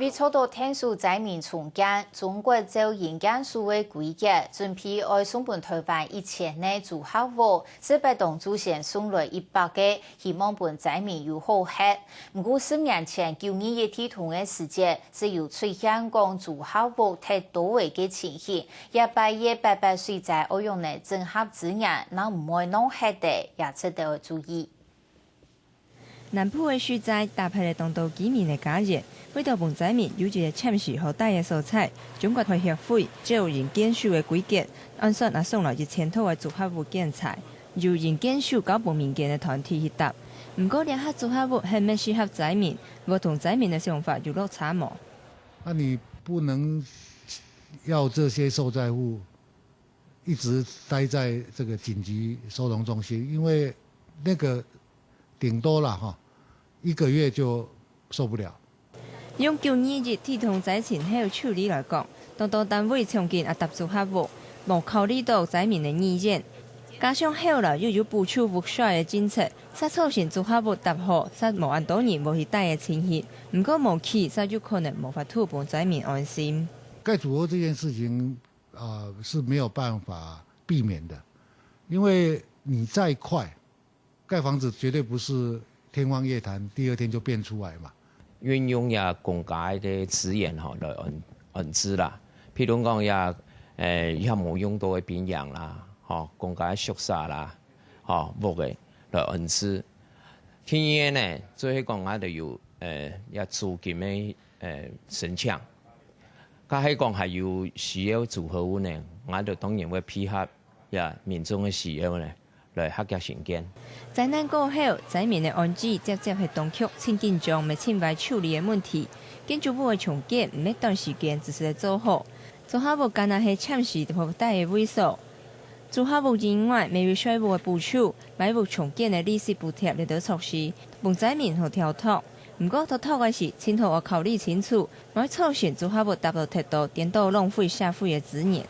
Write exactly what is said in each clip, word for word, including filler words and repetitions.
為做到𢯭手災民重建，中國照營建署个規格，準備愛送分臺灣一千個組合屋，十八當晝先送來一百個，希望分災民有好歇。毋過十年前九二一地動个時節，就有出現講組合屋忒多个个情形，這擺个八八水災愛仰般整合資源，正毋會浪忒忒，也值得注意。 南部个水災，打敗了當多居民个家園，為著分災民有一個暫時好蹛个所在，中國海協會照營建署个規格，按算也送來一千套个組合屋建材，由營建署交分民間个團體去搭。毋過，這下組合屋係毋係適合災民，屋同災民个想法有落差無？那你不能要這些受災戶一直待在這個緊急收容中心，因為那個頂多啦哈，一個月就受不了。用九二一地動災情後處理來講，當多單位從緊也搭組合屋，無考慮到災民个意願。加上後來又有補助屋稅个政策，煞造成組合屋搭好，煞無恁多人會去蹛个情形。毋過無去，煞有可能無法度分災民安心。蓋組合這件事情，呃，是沒有辦法避免的，因為你再快，蓋房子絕對不是天方夜譚，第二天就變出來嘛。運用這公家个資源吼，來安，安置啦。譬如講這，誒，這無用到个兵營啦，吼，公家宿舍啦，吼，屋个來安置。第二个呢，就係講𠊎兜有，誒，這租金个，誒，申請。假使講還有需要組合屋呢，𠊎兜當然會配合這民眾个需要呢， 來合作興建。災難過後，災民个安置接接係當局盡緊張乜盡壞處理个問題。建築物个重建毋係短時間就使得做好，組合屋干焦係暫時好蹛个位所。組合屋以外，乜有稅務个補助、買屋重建个利息補貼這兜措施，分災民好跳脫。毋過，跳脫个時，盡好愛考慮清楚，毋會造成組合屋搭到忒多，顛倒浪費社會个資源。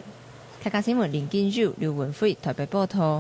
客家新聞林金玉、劉文輝臺北報導。